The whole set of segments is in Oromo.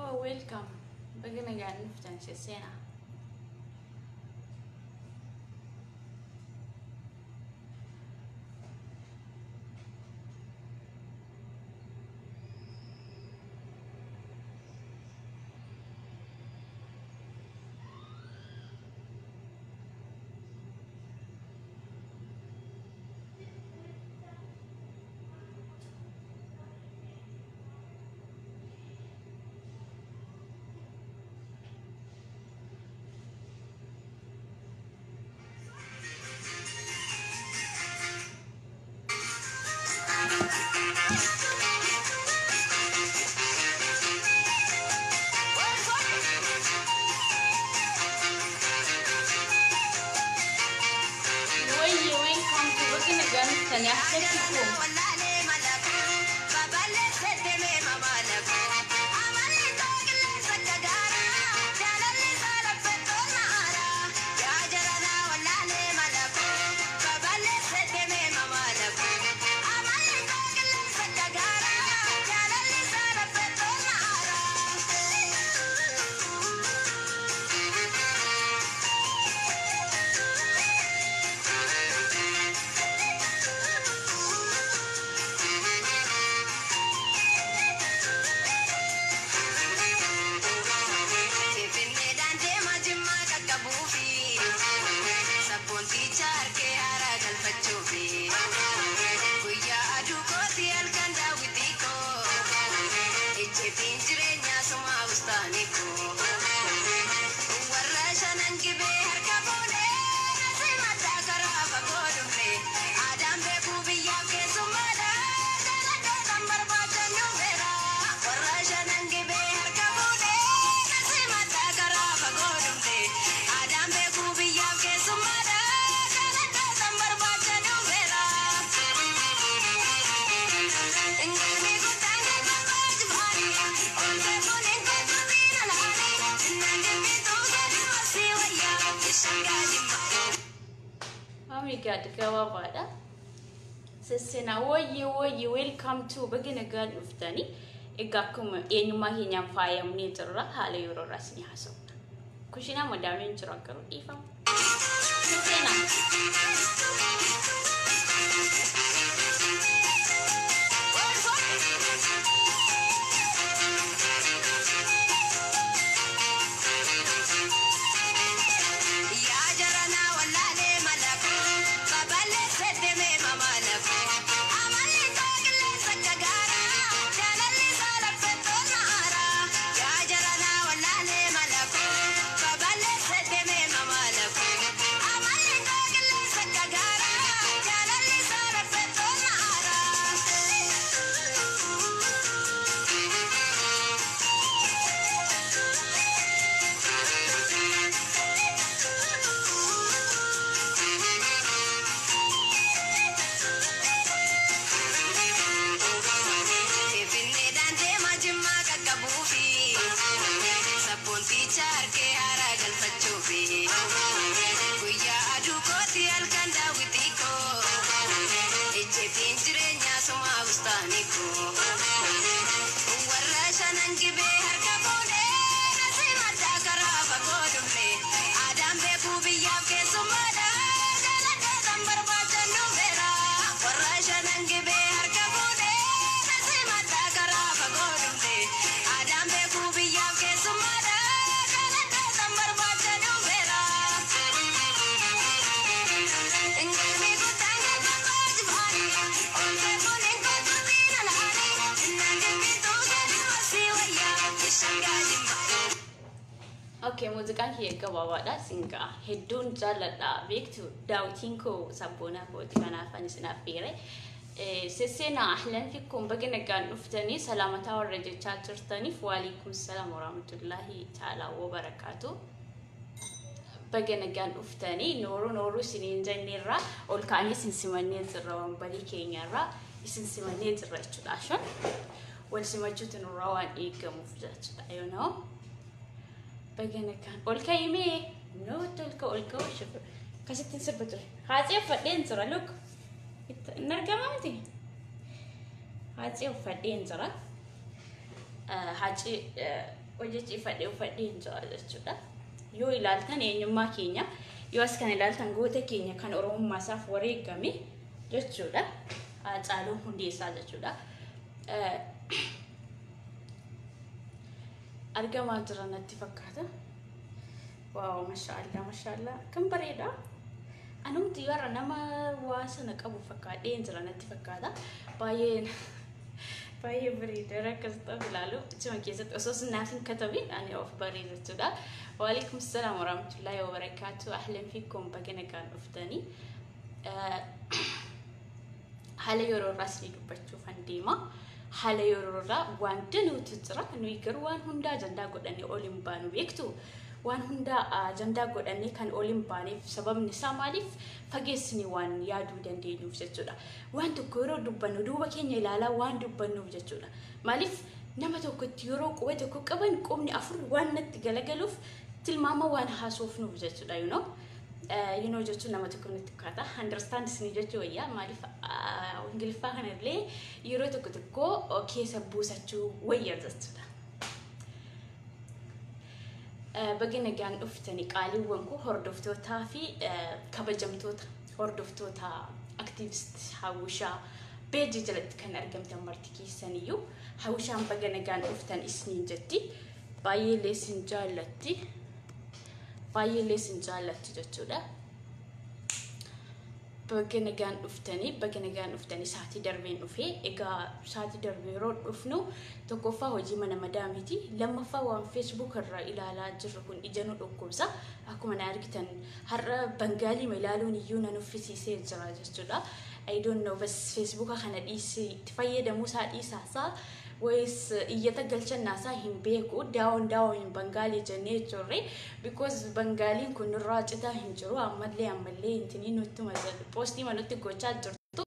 Oh, welcome. Baga nagaan dhuftan sesseenaa. Wayye, welcome to baga nagaan dhuftanii akkasitti. Sabboonticha harkee haaraa galfachuufi guyyaa aduu kooti, halkan daawwitii koo, icciitiin jireenyaa sumaa bustaanii koo. Warra Shanan Gibee harka fuudhee simataa karaa fagoo dhufne, aadaan beekuu biyyaaf keessummaadha, jaaladhootan barbaadan dhufeera. Warra Shanan Gibee harka fuudhee simataa karaa fagoo dhufne, aadaan beekuu biyyaaf keessummaadha, jaaladhootan barbaadan dhufeera. Ngalmi guddaan galma baajbaani ol feefuun hin kottutiin alaani innaan jibbituu ganama si wayyaa shangaa jimma. Oh my God, gabaabaadha. Sesseenaa, wayye wayye, welcome to, baga nagaan dhuftanii. Egaa akkuma eenyummaa keenyaan faayamnee jirra, haala yeroo irraas ni haasofna. Kushinaa madaamiin jira garuu dhiifama. Sesseenaa. Yaa jaranaa wallaalee malakuu babal'eesse deemee mamalakuu, amalli isaa qilleensa akka gaaraa, jaalalli isaa laffettoon ma'aaraa. Yaa jaranaa wallaalee malakuu babal'eesse deemee mamalakuu, amalli isaa qilleensa akka gaaraa, jaalalli isaa laffettoon ma'aaraa. Finfinneedhaan deemaa Jimmaa qaqqabuufi sabboonticha harkee haaraa galfachuufi guyyaa aduu kooti, halkan daawwitii koo, icciitiin jireenyaa sumaa bustaanii koo. Warra Shanan Gibee harka fuudhee simataa karaa fagoo dhufne, aadaan beekuu biyyaaf keessummaadha, jaaladhootan barbaadan dhufeera. Warra Shanan Gibee harka fuudhee simataa karaa fagoo dhufne, aadaan beekuu biyyaaf keessummaadha, jaaladhootan barbaadan dhufeera. Ngalmi guddaan galma baajbaani ol feefuun hin kottutiin alaani innaan jibbituu ganama si wayyaa shangaa jimma. Okay, muuziqaan kiyya gabaabaadha singaa. Hedduun jaalladha. Beektu, daawwitiin koo sabboonaa kooti, kanaaf ani isin affeere. Sesseenaa, ahlan fikkum, baga nagaan dhuftanii. Salaamataa warra jechaa jirtaniif waalikum salaam warahmatullaahi ta'ala wa barakaatu. Baga nagaan dhuftanii, nooruu nooruu isiniin jenneerra, ol kaanee isin simannee jirra, wambalii keenyarra isin simannee jirra jechuudha. Shan wal simachuutu nurraa waan eegamuuf jechuudha. Baga nagaan ol ka'imee nootti ol ka'u, ol ka'u, shufir akkasittiin sirba ture. Haacee uffadheen jira, look, hin argamaa miti. Haacee uffadheen jira. Haacee Hojjechiifadhee uffadhee hin jira jechuudha. Yoo ilaaltan eenyummaa keenya, yoo as kan ilaaltan goota keenya kan Oromummaa isaaf wareegame jechuudha. Haacaaluu Hundeessaa jechuudha. Argamaa jira natti fakkaata. Wow, mashaallah, mashaallah, kan bareeda. Anumti warra nama waa sana qabu fakkaadhee jira natti fakkaata. Baay'ee baay'ee bareeda akkasitti of ilaalu. Achuma keessatti osoo naaf hin katabin ani of bareeda jechuudha. Waalaikum salaam warahmatullahi wabarakaatu. Ahlan fiikum, baga nagaan dhuftanii. Haala yeroo irraa isinii dubbachuufan deema. Haala yeroo irraa waan danuutu jira. Nuyi garuu waan hundaa ajandaa godhannee ol hin baanu, beektu. Waan hundaa ajandaa godhannee kan ol hin baaneef sababni isaa maaliif fageessinii waan yaaduu dandeenyuuf jechuudha. Waan tokko yeroo dubbannu duuba keenya ilaalaa waan dubbannuuf jechuudha. Maaliif nama tokkotti yeroo quba tokko qaban qubni afur waan natti galagaluuf tilmaama waan haasofnuuf jechuudha. You know jechuun nama tokko natti fakkaata. Understand isinii jechuu wayyaa, maaliif Ingiliffaa kanallee yeroo tokko tokko keessa buusachuu wayya jechuudha. Baga nagaan dhuftanii, qaaliiwwan koo, hordoftootaa fi kabajamtoota hordoftoota activist Hawwishaa peejii jalatti kan argamtan marti keessaniyyuu, Hawwishaan baga nagaan dhuftan isiniin jetti. Baay'ee illee isin jaallatti. Baay'ee illee isin jaallatti jechuudha. Baga nagaan dhuftanii, baga nagaan dhuftanii. Sa'aatii darbeen dhufee. Egaa sa'aatii darbee yeroo dhufnu, tokkoffaa hojii mana madaamiiti, lammaffaa waan Facebook irra ilaalaa jirru kun ija nu dhukkubsa. Akkuma na argitan har'a Bangaalii ilaaluun iyyuu na nuffisiisee jira jechuudha. I don't know, bas Facebooka kana dhiisii itti fayyadamuu isaa dhiisaasaa wayis iyyata galchannaasaa hin beeku. Down down Bangaalii jennee jirre, because Bangaaliin kun nurraa citaa hin jiru. Ammallee ammallee intinii nutti poostii nutti gochaa jirtu.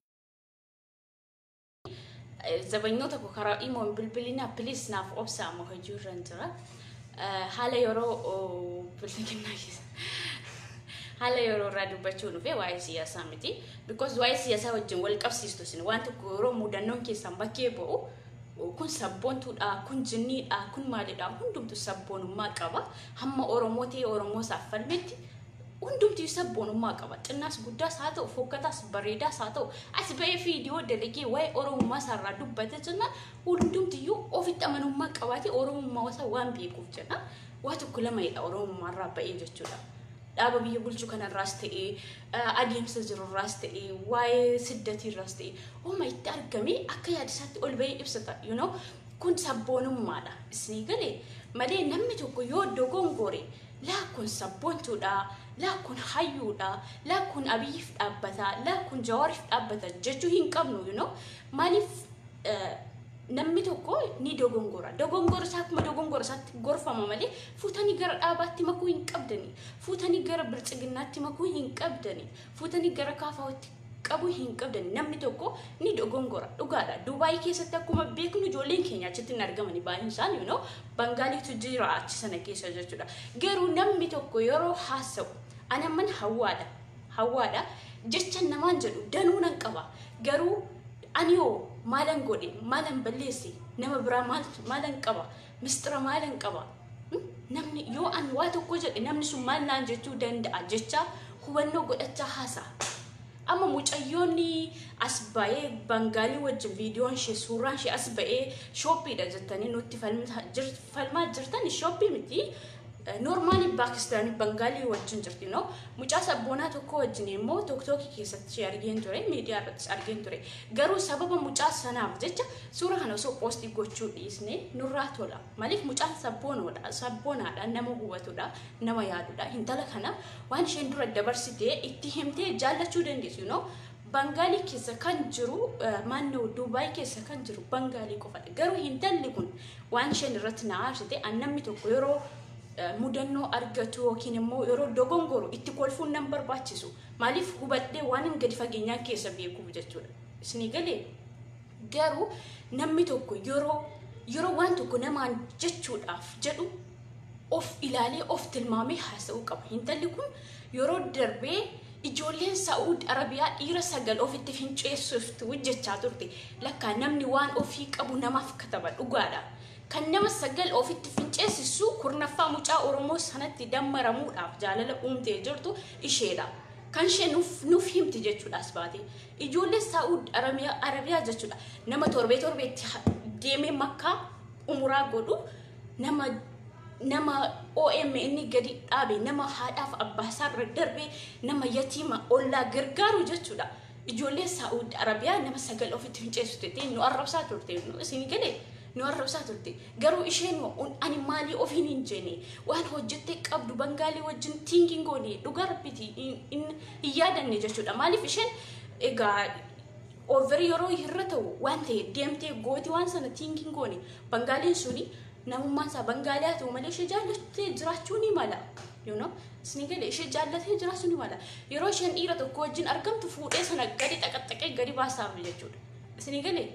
Zabanyoo tokko karaa imoon bilbilinaa, please, naaf obsa, amma hojii irra jira. Haala yeroo bilbilinaa keessa haala yeroo irraa dubbachuu dhufe waa'ee siyaasaa miti. Because waa'ee siyaasaa wajjin wal qabsiistu isin. Waan tokko yeroo mudannoon keessan bakkee bu'u, kun sabboontuudha, kun jinniidha, kun maalidha, hundumtu sabboonummaa qaba. Hamma Oromoo ta'e Oromoo isaaf falmetti hundumtuu sabboonummaa qaba. Xinnaas guddaas haa ta'u, fokkataas bareedaas haa ta'u, as ba'ee viidiyoo dalagee waa'ee Oromummaa isaarraa dubbate jennaan, hundumtiyyuu ofitti amanummaa qabaatee Oromummaa isaa waan beekuuf jenna. Waa tokko lamayidha Oromummaarraa ba'ee jechuudha. Dhaaba biyya bulchuu kanarraas ta'ee, adeemsa jirurraas ta'ee, waa'ee siddatiirraas ta'ee, ooma itti argamee akka yaada isaatti ol ba'ee ibsata. Kun sabboonummaadha. Isinii galee malee namni tokko yoo dogongore, laa kun sabboontuudha, laa kun hayyuudha, laa kun Abiyyiif dhaabbata, laa kun Jawaariif dhaabbata jechuu hin qabnu. Maaliif namni tokko ni dogongora. Dogongora isaa akkuma dogongora isaatti gorfama malee fuutanii gara dhaabaatti makuu hin qabdani. Fuutanii gara bilchiginnaatti makuu hin qabdani. Fuutanii gara kaafaatti qabuu hin qabdani. Namni tokko ni dogongora. Dhugaadha. Dubaayii keessatti akkuma beeknu ijoolleen keenya achitti hin argamani baay'een isaanii. Bangaaliitu jira achi sana keessa jechuudha. Garuu namni tokko yeroo haasa'u, ani amman hawwaadha. Hawwaadha. Jecha namaan jedhu danuu nan qaba. Garuu ani hoo maalan godhe, maalan balleesse, nama biraa maalan qaba, mistira maalan qaba, namni yoo an waa tokko jedhe namni sun maal naan jechuu danda'a jecha hubannoo godhachaa haasa'a. Amma mucayyoonni as ba'ee Bangaalii wajjin viidiyoon ishee, suuraan ishee as ba'ee shooppiidha jettanii nutti falmaa jirtan, shooppii miti. Normally Paakistaanii Bangaalii wajjin jirti, no? Mucaa sabboonaa tokko wajjin immoo TikTokii keessatti ishee argeen ture, miidiyaa irrattis argeen ture. Garuu sababa mucaa sanaaf jecha suura kana osoo poostii gochuu dhiisne nurraa tola. Maaliif mucaan sabboonoodha, sabboonaadha, nama hubatudha, nama yaadudha. Intala kana waan isheen dura dabarsitee itti himtee jaallachuu dandeessu, no? Bangaalii keessa kan jiru, naannoo Dubaay keessa kan jiru Bangaalii qofadha. Garuu intalli kun waan isheen irratti na aarsite, an namni tokko yeroo mudannoo argatu yookiin immoo yeroo dogongoru itti kolfuun nan barbaachisu. Maaliif hubadhee waan hin gadi fageenyaan keessa beekuuf jechuudha. Isinii galee? Garuu namni tokko yeroo waan tokko namaan jechuudhaaf jedhu of ilaalee, of tilmaamee haasa'uu qaba. Intalli kun yeroo darbee ijoolleen Saa'ud Arabiyaa dhiira 9 ofitti finceessiftu jechaa turte. Lakkaa namni waan ofii qabu namaaf kataba, dhugaadha. Kan nama 9 ofitti finceessisu 10ffaa mucaa Oromoo sanatti dammaramuudhaaf jaalala uumtee jirtu isheedha. Kan ishee nuuf himti jechuudha as baate. Ijoollee Saa'ud Arabiyaa jechuudha. Nama torbee torbeetti deemee Makkaa umuraa godhu, nama OMN gadi dhaabe, nama haadhaaf abbaa isaarra darbee nama yatiima ollaa gargaaru jechuudha. Ijoollee Saa'ud Arabiyaa nama 9 ofitti finceessitu nu arrabsaa turte, nu isin galee nu arrabsaa turte. Garuu isheen ani maalii ofiin hin jenne, waan hojjettee qabdu Bangaalii wajjin tinkiin goone, dhugaa Rabbiiti hin yaadanne jechuudha. Maaliif isheen egaa over yeroo irra ta'u waan ta'e deemtee gooti waan sana tinkiin goone. Bangaaliin suni namummaan isaa Bangaalii haa ta'u malee ishee jaallattee jiraachuu ni mala. You know? Isin galee ishee jaallatee jiraachuu ni mala. Yeroo isheen dhiira tokko wajjin argamtu fuudhee sana gadi xaqaxaqee gadi baasaaf jechuudha. Isin galee?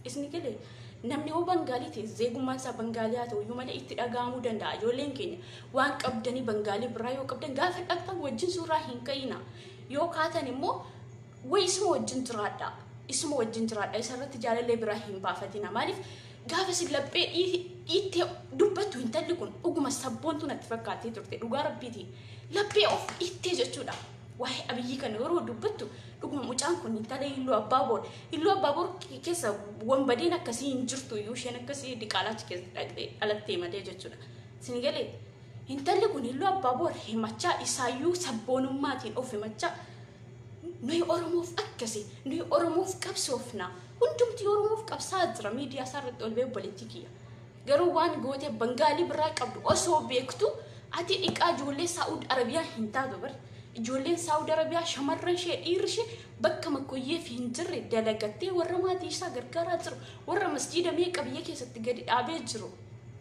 Isin galee? Namni hoo Bangaalii ta'e zeegummaan isaa Bangaalii haa ta'u iyyuu malee itti dhaga'amuu danda'a. Ijoolleen keenya waan qabdanii Bangaalii biraa yoo qabdan gaafa dhaqxan wajjin suuraa hin ka'ina. Yoo kaatan immoo wayi isuma wajjin jiraadha. Isuma wajjin jiraadha. Isarratti jaalallee biraa hin baafatina. Maaliif gaafa si laphee dhiittee dubbattu intalli kun dhuguma sabboontu natti fakkaattee turte, dhugaa Rabbiiti. Laphee of dhiittee jechuudha. Waa'ee Abiyyii kana yeroo dubbattu dhuguma mucaan kun intala Illuu Abbaaboor. Illuu Abbaaboor keessa wanbadeen akkasii hin jirtu iyyuu, isheen akkasii diqaalachi keessa dhalattee malee jechuudha. Isin galee intalli kun Illuu Abbaaboor himachaa, isaayyuu sabboonummaatiin of himachaa, nuyi Oromoof akkasi, nuyi Oromoof qabsoofna. Hundumti Oromoof qabsaa jira miidiyaa isaa irratti ol ba'ee, obboleettii kiyya. Garuu waan gootee Bangaalii biraa qabdu osoo beektu ati dhiqaa ijoollee Saa'ud Arabiyaa hin taatu bar. Ijoolleen Saa'ud Arabiyaa shamarran ishee dhiirri ishee bakka makkoyyeef hin jirre dalagattee warra maatii isaa gargaaraa jiru, warra masjiida meeqa biyya keessatti gadi dhaabee jiru.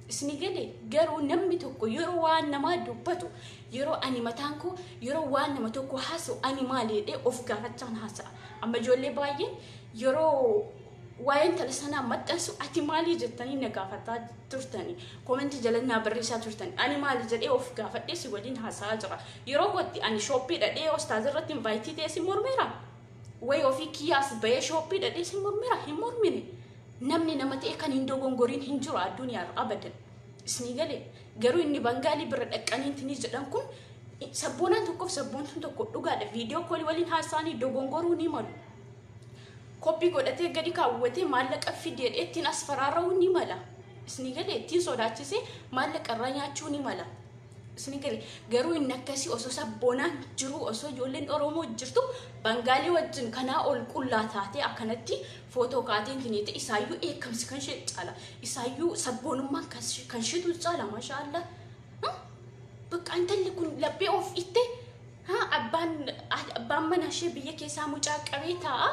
Isin galee garuu namni tokko yeroo waan namaa dubbatu, yeroo ani mataan koo yeroo waan nama tokko haasa'u ani maal jedhee of gaafachaan haasa'a. Amma ijoollee baay'een yeroo waa'ee intala sanaa maxxansu ati maalii jettanii na gaafataa turtanii, koomentii jala naa barreessaa turtanii, ani maali jedhee of gaafadhee si waliin haasa'aa jira. Yeroo kootti ani shooppii dhadhee ostaaz irratti invaayitii ta'ee si mormeera. Wayi ofii kiyyaas bahee shooppii dhadhee si mormeera, hin mormine. Namni nama ta'e kan hin dogongoriin hin jiru addunyaarra abadan. Isinii galee garuu inni Bangaalii bira dhaqqaniinti ni jedhan kun sabboonaan tokkoof sabboontuun tokko dhugaadha. Viidiyoo koolii waliin haasa'anii dogongoruu ni malu. Koppii godhatee gadi kaawwatee maallaqa fidee ittiin as faraara'uu ni mala. Isinii galee ittiin sodaachisee maallaqa irraa nyaachuu ni mala. Isinii galee garuu inni akkasii osoo sabboonaan jiru, osoo ijoolleen Oromoo jirtu Bangaalii wajjin kanaa ol qullaa taatee akkanatti footoo kaateen tiniite, isaayyuu eekkamsi kan ishee caala. Isaayyuu sabboonummaan kan isheetu caala, masha Allah. Bakka intalli kun laphee of itte abbaan mana ishee biyya keessaa mucaa qabee taa'a.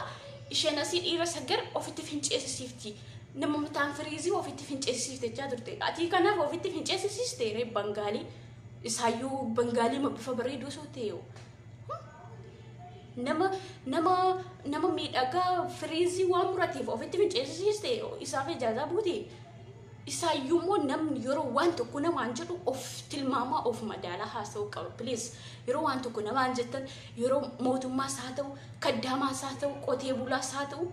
Isheen asii dhiira sagar ofitti finceessisiifti. Nama mataan firiizii ofitti finceessisiifte jechaa turte. Ati kanaaf ofitti finceessisiiste ree Bangaalii. Isaayyuu Bangaalii bifa bareeduu osoo ta'e. Nama miidhagaa firiizii waan murateef ofitti finceessisiiste, isaaf ijaazaa buute. Isaayyuu immoo namni yeroo waan tokko namaan jedhu of tilmaamaa, of madaalaa haasa'uu qaba. Please, yeroo waan tokko namaan jettan, yeroo mootummaas haa ta'u, kaddaamaas haa ta'u, qotee bulaas haa ta'u,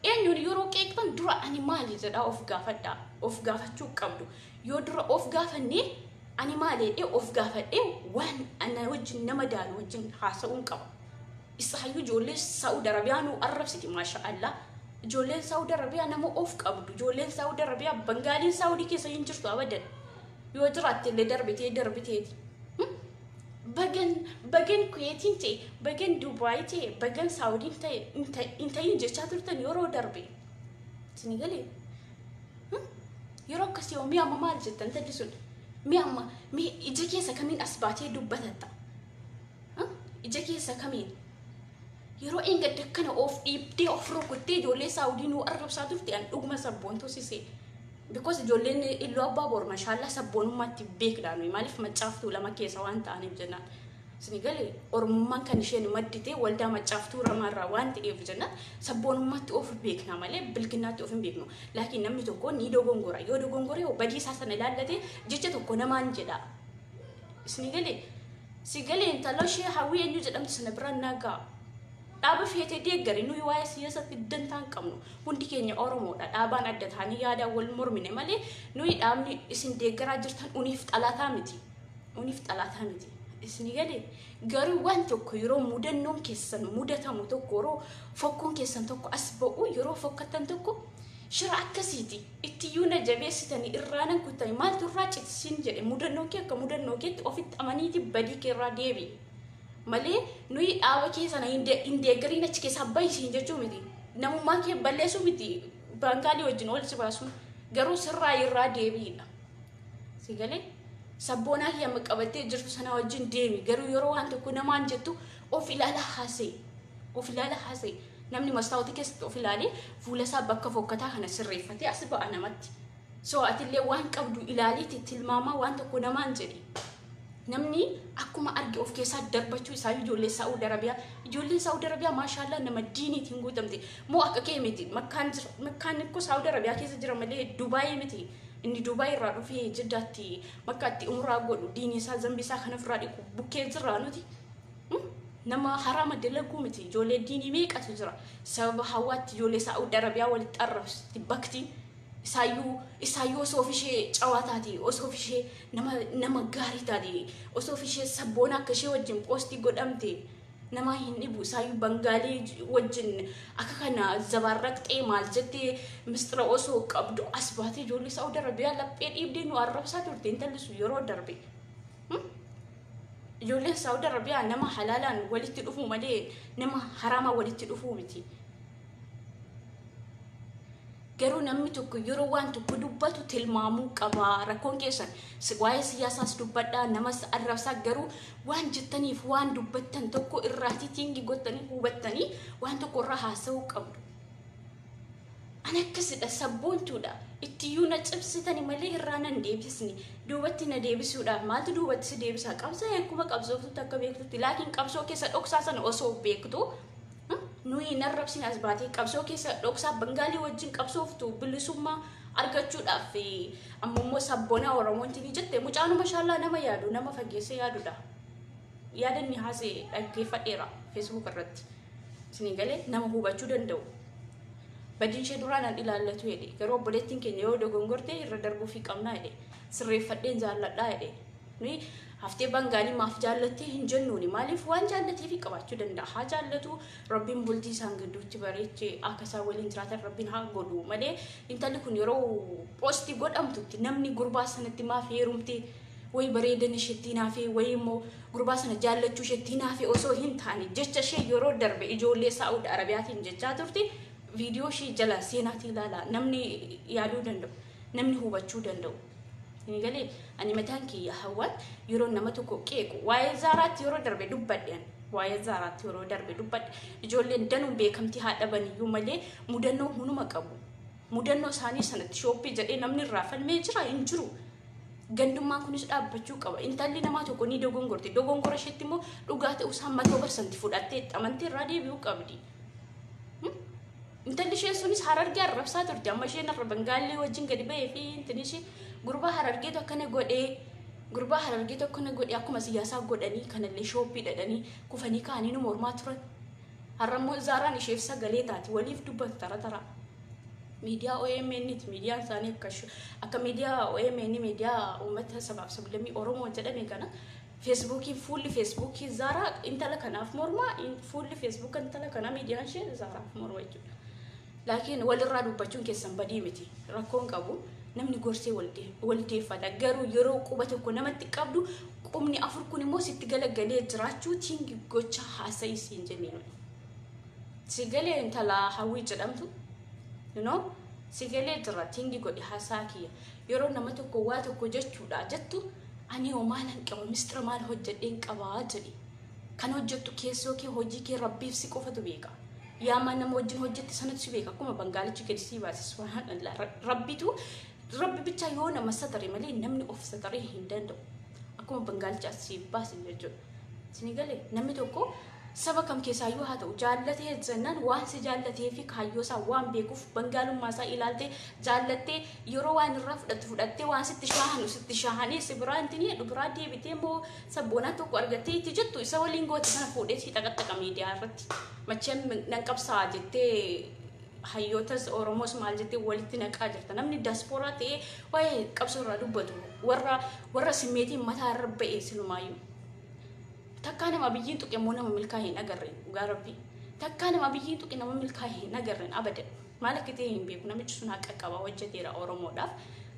eenyuun yeroo qeeqxan dura ani maali jedhaa of gaafadhaa. Of gaafachuu qabdu. Yoo dura of gaafannee ani maali jedhee of gaafadhee waan ana wajjin nama daalu wajjin haasa'uun qaba. Isaayyuu ijoollee Saa'ud Arabiyaa nu arrabsiti, maasha Allah. Ijoolleen Saa'ud Arabiyaa nama of qabdu. Ijoolleen Saa'ud Arabiyaa Bangaaliin Saa'udii keessa hin jirtu abadan. Yoo jiraatte illee darbitee darbiteeti. Bagan Kuweetiin ta'e, bagan Dubaay ta'e, bagan Saa'udiin ta'e hin ta'in jechaa turtan yeroo darbe. Isin galee? Yeroo akkasii hoo mi'a amma maal jettan intalli sun? Mi'a amma ija keessa kamiin as baatee dubbatatta? Ija keessa kamiin? Yeroo eengadda akkana of dhiibdee of rukuttee ijoollee Saawudii nuu arrabsaa turte, an dhuguma sabboontuu sisee. Because ijoolleen Illuu Abbaa Boor mashaallaa sabboonummaatti beekdha nuyi, maaliif Maccaaftuu lama keessa waan ta'aniif jennaan. Isin galee Oromummaan kan isheen maddite waldaa Maccaaftuu lamaarraa waan ta'eef jennaan sabboonummaatti of beekna malee bilginnaatti of hin beeknu. Laakiin namni tokko ni dogongora. Yoo dogongore badii isaa sana ilaallate jecha tokko namaan jedha. Isin galee si galee intala ishee Hawwii eenyu jedhamtu sana biraan nagaa. Dhaaba feetee deeggari, nuyi waa'ee siyaasatti dantaa hin qabnu. Hundi keenya Oromoodha. Dhaabaan adda ta'anii yaadaan wal mormine malee nuyi dhaabni isin deeggaraa jirtan uniif xalaataa miti. Uniif xalaataa miti. Isin galee garuu waan tokko yeroo mudannoon keessan mudatamu tokko, yeroo fokkoon keessan tokko as ba'u, yeroo fokkattan tokko shira akkasiiti. Ittiyyuu na jabeessitanii irraa nan kuttanii maaltu irraa citisiin jedhe. Mudannoo kee akka mudannoo keetti ofitti amaniiti badii kee irraa deebi'i. Malee nuyi dhaaba kee sana hin deeggariin, achi keessaa bahisiin jechuu miti. Namummaa kee balleessuu miti, Bangaalii wajjin ol si baasuun garuu sirraa irraa deebi'idha. Si galee, sabboonaa kee amma qabattee jirtu sana wajjin deemi. Garuu yeroo waan tokko namaan jettu of ilaala haasa'e. Of ilaala haasa'e. Namni mastaawwatii keessatti of ilaalee fuula isaa bakka fokkataa kana sirreeffatee as ba'a namatti. So atillee waan qabdu ilaaliiti tilmaamaa waan tokko namaan jedhi. Namni akkuma arge of keessaa darbachuu isaa. Ijoollee Saa'ud Arabiyaa, ijoolleen Saa'ud Arabiyaa maashaallah nama diiniitiin guutamte moo akka kee miti. Makkaan jira, Makkaan ikkoo Saa'ud Arabiyaa keessa jira malee Dubaayii miti. Inni Dubaayii irraa dhufee Jiddaatti, Makkaatti umuraa godhu, diinii isaa, zambii isaa kan ofirraa dhiqu bukkee jirra. Nuti nama haraama dalaguu miti. Ijoollee diinii meeqatu jira? Sababa hawaatti ijoollee Saa'ud Arabiyaa walitti arrabsitti bakti. Isaayyuu osoo of ishee cawaa taate, osoo of ishee nama gaarii taate, osoo of ishee sabboona akka ishee wajjin poostii godhamte nama hin dhibu. Isaayyuu Bangaalii wajjin akka kana zabaarraqxee maal jettee mistira osoo qabdu as baatee ijoollee Saa'ud Arabiyaa laphee dhiibdee nu arrabsaa turte intalli sun yeroo darbe. Ijoolleen Saa'ud Arabiyaa nama halaalaan walitti dhufu malee nama haraama walitti dhufuu miti. Garuu namni tokko yeroo waan tokko dubbatu tilmaamuu qaba. Rakkoon keessan waa'ee siyaasaas dubbadhaa, namas arrabsaa, garuu waan jettaniif waan dubbattan tokko irraatii think gottanii hubattanii waan tokko irraa haasa'uu qabdu. Ani akkasidha, sabboontuudha. Ittiyyuu na cibsitani malee irraa nan deebisni. Duubatti na deebisuudhaaf maaltu duubatti si deebisaa? Qabsoo akkuma qabsooftutti akka beektutti, laakiin qabsoo keessa dhoksaa sana osoo beektu nuyi narrabsin as baatee qabsoo keessa dhoksaa Bangaalii wajjin qabsooftu bilisummaa argachuudhaaf. Amma immoo sabboona Oromoonti ni jette. Mucaanuma shaallaa nama yaadu, nama fageessee yaadudha. Yaadanni haasee dhaggeeffadheera Facebook irratti. Isinii galee, nama hubachuu danda'u. Badiin ishee duraa nan ilaallatu jedhe. Garuu obboleettiin keenya yoo dogongorte irra darbuufii qabnaa jedhe. Sirreeffadheen jaalladhaa jedhe. Nuyi haftee Bangaalii maaf jaallattee hin jennuuni. Maaliif? Waan jaallateefi qabaachuu danda'a. Haa jaallatu, Rabbiin bultii isaan gidduutti bareechee akka isaan waliin jiraatan Rabbiin haa godhu malee, intalli kun yeroo poostii godhamtutti namni gurbaa sanatti maaf heerumte, wayi bareedina isheetti naafee, wayi immoo gurbaa sana jaallachuu isheetti naafee osoo hin taane, jecha ishee yeroo darbe ijoollee Saa'ud Arabiyaatiin jechaa turte viidiyoo ishee jala seenaatii ilaalaa, namni yaaduu danda'u, namni hubachuu danda'u. Ni galee, ani mataan kiyya hawaan yeroo nama tokko qeequ, waa'ee Zaaraatti yeroo darbe dubbadhe, waa'ee Zaaraatti yeroo darbe dubbadhe, ijoolleen danuun beekamtii haa dhabaniyyuu malee mudannoo hunuma qabu. Mudannoo isaanii sanatti shooppii jedhee namni irraa falmee jira hin jiru. Gandummaan kunis dhaabbachuu qaba. Intalli namaa tokko ni dogongorti. Dogongora isheetti immoo dhugaa ta'uu isaa 100% fudhattee amantee irraa deebi'uu qabdi. Intalli isheen sunis Harargee arrabsaa turte. Amma isheen irra Bangaallee wajjin gadi ba'ee fi intalli ishee gurbaa Harargeetu akkana godhee, gurbaa Harargeetu akkana godhee, akkuma siyaasaa godhanii kanallee shooppii dhadhanii kufanii ka'anii nu mormaa turan. Har'a immoo Zaaraan isheef sagalee taati, waliif dubbatu tara tara. Miidiyaa OMN ti, miidiyaan isaanii akka miidiyaa OMN, miidiyaa uummata sabaaf sablammii Oromoo jedhame kana, Feesbuukiin, fuulli Feesbuukii Zaaraa intala kanaaf mormaa, fuulli Feesbuuk intala kanaa, miidiyaan ishee Zaaraaf morma jechuudha. Laakiin walirraa dubbachuun keessan badii miti, rakkoon qabu. Namni gorsee wal deeffata. Garuu yeroo quba tokko namatti qabdu, qubni afur kun immoo sitti galagalee jiraachuu think gocha haasa'ii siin jennee. Si galee, intala Hawwii jedhamtu, si galee jira. Think godhi haasaa kiyya. Yeroo nama tokko waa tokko jechuudha jettu, ani hoo maalan qaba, mistira maal hojjedheen qabaa jedhi. Kan hojjettu keessoo kee, hojii kee Rabbiif si qofatu beeka. Yaamaa nama wajjin hojjette sanatu si beeka. Akkuma Bangaalichi gadi sii baase, subhaanallah, Rabbitu, Rabbi bicha yoo nama satare malee namni of sataree hin danda'u. Akkuma Bangaalichi as si baase jechuudha. Isin galee, namni tokko Saba kam keessaayyuu haa ta'u jaallatee jennaan waan si jaallatee fi kaayyoo isaa waan beekuuf bangaalummaa isaa ilaaltee jaallattee yeroo waan irraa fudhattu fudhattee waan sitti shaahanu sitti shaahanii si biraa intini jedhu biraa deebitee immoo sabboonaa tokko argattee itti jettu isa waliin goote sana fuudhee si xaqaxaqa miidiyaa irratti. Macheen nan qabsaa jettee hayyootas Oromoos maal jettee walitti naqaa jirta. Namni daaspooraa ta'ee waa'ee qabsoo irraa dubbatu warra simmeetiin mataa irra ba'e silumaayyuu. Takkaa nama biyyiin tuqe immoo nama milkaa'e hin agarre dhugaa rabbii. Takkaa nama biyyiin tuqe nama milkaa'e hin agarre abadan. Maal akka ta'e hin beeku namichi sun haqa qaba hojjeteera Oromoodhaaf.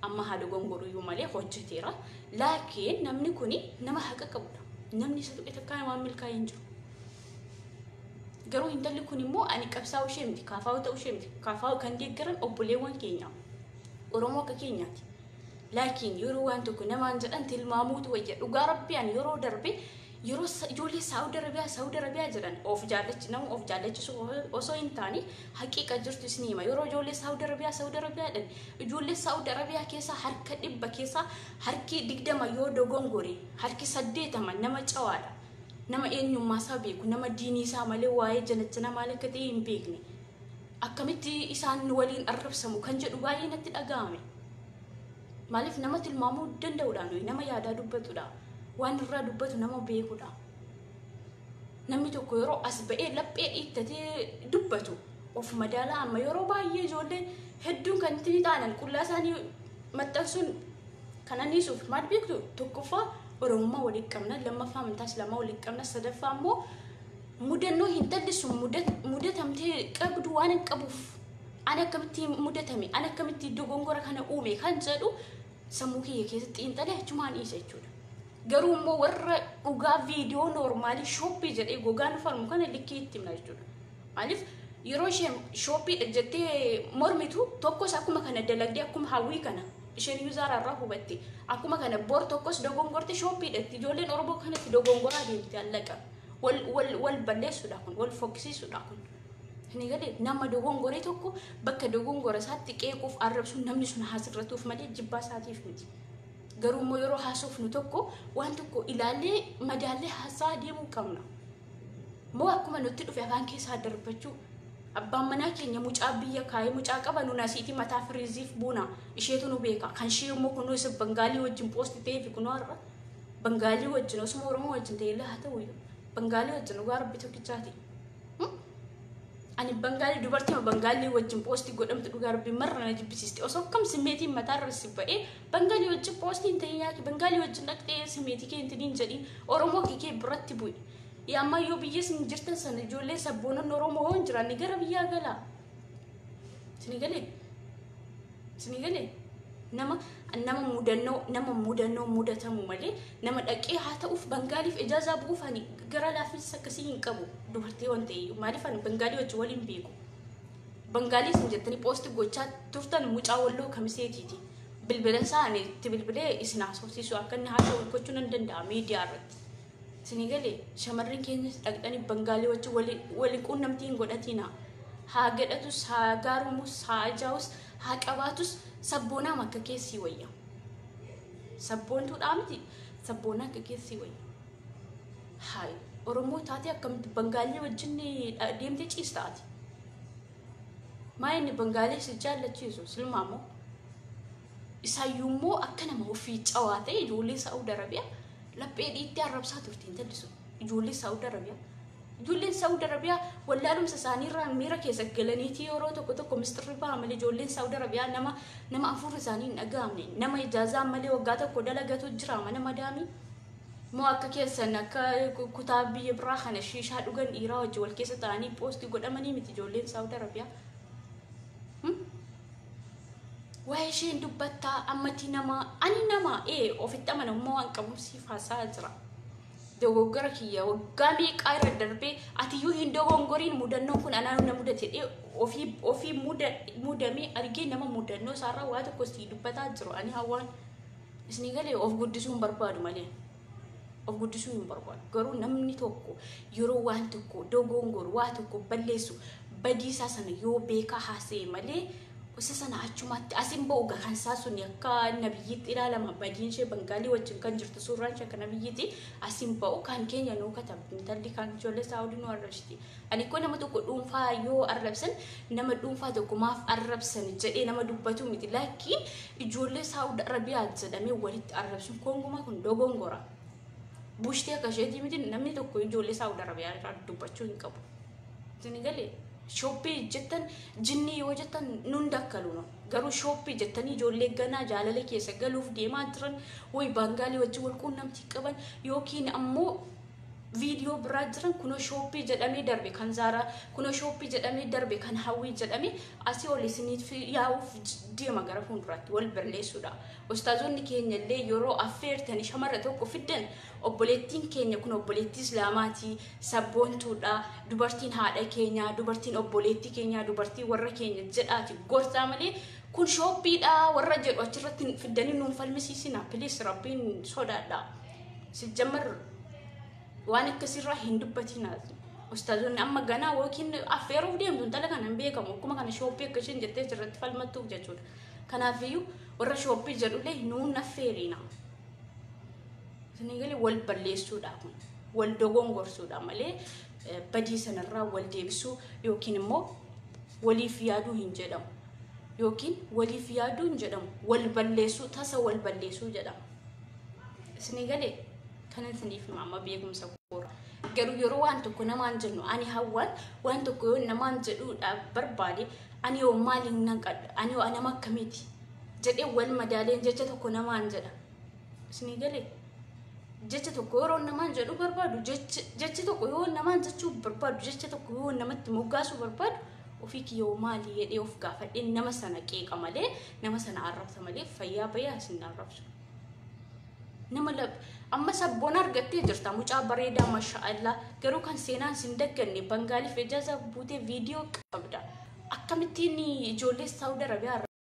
Amma haadha gongoruyyuu malee hojjeteera. Laakiin namni kuni nama haqa qabudha. Namni isa tuqe takkaa nama milkaa'e hin jiru. Garuu intalli kun immoo ani qabsaa'uu ishee miti, kaafaa'uu ta'uu ishee miti. Kaafaa'uu kan deeggaran obboleewwan keenya. Oromoo akka keenyaati. Laakiin yeroo waan tokko namaan jedhan tilmaamuutu wayya. Dhugaa rabbii ani yeroo darbe yeroo ijoollee Saawud Arabiyaa Saawud Arabiyaa jedhan of jaallachi nama of jaallachisu osoo hin taane haqiiqa jirtu isin hima. Yeroo ijoollee Saawud Arabiyaa Saawud Arabiyaa jedhan ijoollee Saawud Arabiyaa keessaa harka 100 keessaa harki 20 yoo dogongore harki 80 nama cawaadha. Nama eenyummaa isaa beeku, nama diinii isaa malee waa'ee janajjana maal akka ta'e hin beekne. Akkamitti isaan waliin arrabsamu kan jedhu baay'ee natti dhaga'ame. Maaliif nama tilmaamuu danda'udha nuyi nama yaadaa dubbatudha. Waan irraa dubbatu nama beekudha. Namni tokko yeroo as ba'ee laphee dhiittatee dubbatu of madaalaa amma yeroo baay'ee ijoollee hedduun kan itti ta'an qullaa isaanii maxxansuun kan anniisuuf maal beektu tokkoffaa Oromummaa waliin qabna, lammaffaa amantaa Islaamaa waliin qabna, sadaffaa immoo mudannoo hintalli sun mudatamtee qabdu waan hin qabuuf ani akkamitti mudatame, ani akkamitti dogongora kana uume kan jedhu sammuu kiyya keessatti xiinxalee achumaan dhiisa jechuudha. Garuu immoo warra dhugaa viidiyoo noormaalii shooppii jedhee gogaan falmu kana likkii itti himna jechuudha. Maaliif yeroo isheen shooppiidha jettee mormitu tokkos akkuma kana dalagdee akkuma hawwii kana isheen yuuzaara irraa hubatte akkuma kana bor tokkos dogongorte shooppiidha ijoolleen Oromoo kanatti dogongoraa deemte allaqa. Wal wal wal balleessuudha kun wal fokkisiisuudha kun. Inni galee nama dogongoree tokko bakka dogongora isaatti qeequuf arrabsuun namni sun haasirratuuf malee jibbaa isaatiif miti. Garuu immoo yeroo haasofnu tokko waan tokko ilaallee madaallee haasaa deemuu qabna. Moo akkuma nutti dhufe afaan keessaa darbachuu. Abbaan manaa keenya mucaa biyya kaayee mucaa qaba nuun asiitii mataa firiiziif buuna isheetu nu beeka. Kan ishee immoo kunuu isa Bangaalii wajjin poosti ta'ee fi kunuu har'a Bangaalii wajjin osuma Oromoo wajjin ta'e illee haa ta'u iyyuu Bangaalii wajjin dhugaa rabbi tokkichaati. Ani Bangaalii dubartii Bangaalii wajjin poostii godhamtu dhugaa rabbi marra na jibbisiisti. Osoo akkam simmeetiin mataarra si ba'ee Bangaalii wajjin poostii hin ta'in yaaki Bangaalii wajjin dhaqxee simmeetii kee hin jedhiin Oromoo kee biratti bu'i. Yaa ammaa yoo biyya isin jirtan sana ijoolleen sabboononni Oromoo hoo hin jiraanne gara biyyaa galaa. Isin galee? Isin galee? Nama nama mudannoo nama mudannoo mudatamu malee nama dhaqee haa ta'uuf Bangaaliif ijaazaa bu'uuf ani gara laafinsa akkasii hin qabu dubartii waan ta'eef maaliif ani Bangaalii wajjin waliin beeku. Bangaalii isin jettanii poosti gochaa turtan mucaa walloo kamiseetiiti. Bilbila isaa ani itti bilbilee isin haasofsiisu akka inni haasa'u gochuu nan danda'a miidiyaa irratti. Isin galee shamarran keenyas dhaqxanii Bangaalii wajjin waliin quunnamtii hin godhatina. Haa gadhatus, haa gaarumus, haa ajaa'us, haa qabaatus sabboonaa akka keessii wayya. Sabboontuudhaa miti sabboonaa akka keessii wayya. Hayi Oromoo taatee akkamitti Bangaalii wajjin deemtee ciista ati? Maa inni Bangaalii si jaallachiisu silmaa immoo? Isaayyuu immoo akka nama ofii cawaa ta'e ijoollee Saa'ud Arabiyaa laphee dhiittee arrabsaa turte intalli sun. Ijoollee Saa'ud Arabiyaa. Ijoolleen Saa'ud Arabiyaa wallaalumsa isaaniirraa miira keessa galaniitii yeroo tokko tokko misxirri ba'a malee ijoolleen Saa'ud Arabiyaa nama nama hafuurri isaanii hin dhaga'amne nama ijaazaa malee waggaa tokko dalagatu jira mana madaamii. Moo akka keessan akka kutaa biyya biraa kana shiishaa dhugan dhiiraa wajjin wal keessa ta'anii poostii godhamanii miti ijoolleen Saa'ud Arabiyaa. Waa'ee isheen dubbattaa ammatti nama ani nama ofitti amanamummaa waan qabuuf siif haasa'aa jira. Dogoggora kiyya waggaa meeqaa irra darbee atiyyuu hin dogongoriin mudannoon kun anaan na mudate ofii mudamee argee nama mudannoo isaarraa waa tokko sii dubbataa jiru ani hawaan isinii galee of guddisuu hin barbaadu malee. Of guddisuu hin barbaadu. Garuu namni tokko yeroo waan tokko dogongoru waa tokko balleessu badiisaa sana yoo beekaa haasa'e malee Isa sana achumatti asin ba'u kan isaa sun akka nabiyyiitti ilaalama. Badiin ishee Bangaalii wajjin kan jirtu, suuraan ishee akka nabiyyiitti asin ba'u. Kan keenya nuu katabdi intalli kan ijoollee Saawudii nu arrabsiti. Ani koo nama tokko dhuunfaa yoo arrabsan, nama dhuunfaa tokko maaf arrabsan jedhee nama dubbatu miti. Laakiin ijoollee Saawud Arabiyaa jedhamee walitti arrabsuun kongumaa kun dogongora. Bushtee akka isheetii miti, namni tokko ijoollee Saawud Arabiyaa irraa dubbachuu hin qabu. Isin galee shoppii jettan, jinnii yoo jettan nun dakkalu. Garuu shoppii jettanii ijoollee ganaa jaalala keessa galuuf deemaa jiran wayi Baangaalii wajjin wal quunnamtii qaban yookiin ammoo viidiyoo biraa jiran, kunoo shoppii jedhamee darbe kan Zaaraa, kunoo shoppii jedhamee darbe kan Hawwii jedhamee asii ol isiniif yaa'uuf deema gara fuulduraatti wal balleessuudha. Ustaazonni keenya illee yeroo affeertanii shamarra tokko fiddan, obboleettiin keenya kun obboleettii Islaamaatii, sabboontuudha, dubartiin haadha keenya, dubartiin obboleettii keenya, dubartii warra keenya jedhaati gorsaa malee, kun shoppiidha warra jedhu achirratti fiddanii nuun falmisiisina. Please, Rabbiin sodaadha. Sijjammar waan akkasirraa hin dubbatina. Ustaazonni amma ganaa yookiin affeeruuf deemtu intala kana hin beekamu, akkuma kana shoppii akka isheen jettee asirratti falmattuuf jechuudha. Kanaafiyyuu warra shoppii jedhullee nuun affeerina. Isin galee wal balleessuudha, kun wal dogongorsuudha malee badii sanarraa wal deebisuu yookiin immoo waliif yaaduu hin jedhamu. Yookiin waliif yaaduu hin jedhamu. Wal balleessuu, tasa wal balleessuu jedhama. Isin galee kana isiniif hima amma beekumsa koora. Garuu yeroo waan tokko namaan jennu, ani hawwan waan tokko yoo namaan jedhuudhaaf barbaade, ani yoo maaliin nan qadha, ani yoo nama akkamiiti jedhee wal madaaleen jecha tokko namaan jedha. Isin galee jecha tokko yeroo namaan jedhu barbaadu, jechi tokko yoo namaan jechuu barbaadu, jecha tokko yoo namatti moggaasuu barbaadu, ofii kiyyoo maali jedhee of gaafadhee nama sana qeeqa malee, nama sana arrabsa malee, fayyaa bayyaa isin arrabsu. Nama amma sabboon argattee jirta, mucaa bareedaa, masha'allaa, garuu kan seenaan sin dagganne Bangaaliif ijaaza buutee viidiyoo qabda. Akkamittiin ijoollee Saawud Arabiyaa